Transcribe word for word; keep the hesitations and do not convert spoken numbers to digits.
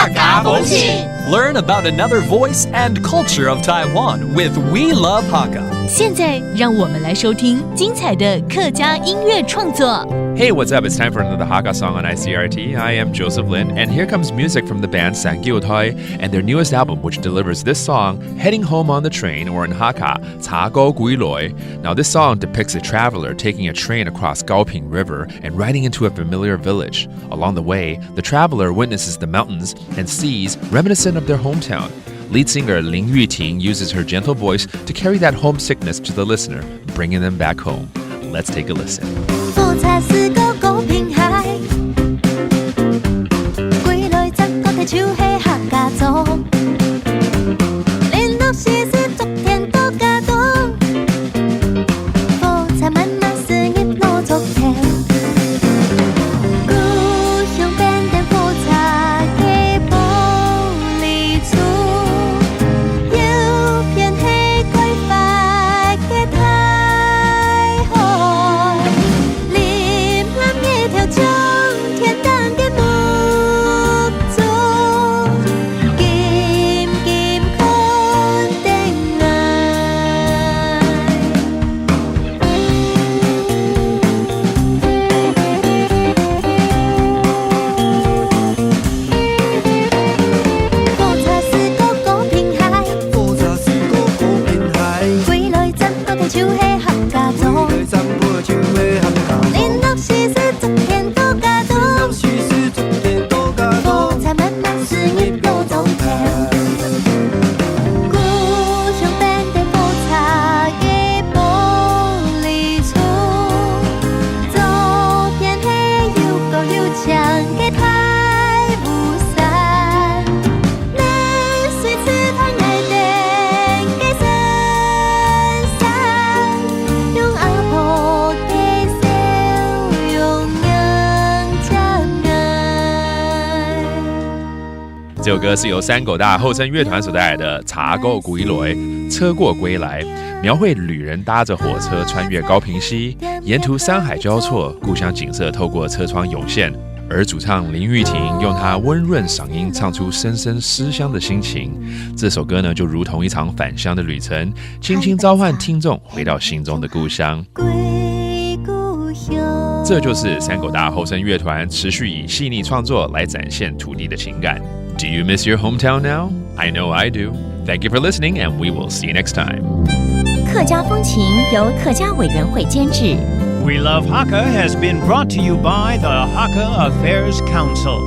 客家風情。 Learn about another voice and culture of Taiwan with We Love Hakka. 现在，让我们来收听精彩的客家音乐创作。 Hey, what's up? It's time for another Hakka song on I C R T. I am Joseph Lin, and here comes music from the band Sangiu Toi and their newest album, which delivers this song, Heading Home on the Train, or in Hakka, 茶過歸來. Now, this song depicts a traveler taking a train across Gaoping River and riding into a familiar village. Along the way, the traveler witnesses the mountains and seas reminiscent of their hometown. Lead singer Lin Yuting uses her gentle voice to carry that homesickness to the listener, bringing them back home. Let's take a listen. 火車駛過高平溪，歸來站到个就係客家庄。連落時時竹田到家東，火車慢慢駛入老竹田。故鄉變成火車个玻璃窗，右片係開發个大海。 林暗夜頭，像天頂个目珠，金金看等𠊎。 火車駛過高平溪，火車駛過高平溪，歸來站到个就係客家庄。歸來站到个就係客家庄。連落時時竹田到家東，連落時時竹田到家東。火車慢慢駛入老竹田。故鄉變成火車个玻璃窗，左片係又高又長个大 霧山，淚水刺痛𠊎等个心酸，用阿婆个笑容迎接𠊎。 這首歌是由山口大後生樂團所帶來的《茶過歸來》，車過歸來，描繪旅人搭著火車穿越高屏溪，沿途山海交錯，故鄉景色透過車窗湧現。而主唱林玉婷用她溫潤嗓音唱出深深思鄉的心情。這首歌呢，就如同一場返鄉的旅程，輕輕召喚聽眾回到心中的故鄉。 歸故鄉。這就是山口大後生樂團持續以細膩創作來展現土地的情感。Do you miss your hometown now? I know I do. Thank you for listening, and we will see you next time. 客家風情由客家委員會監製。 We Love Hakka has been brought to you by the Hakka Affairs Council.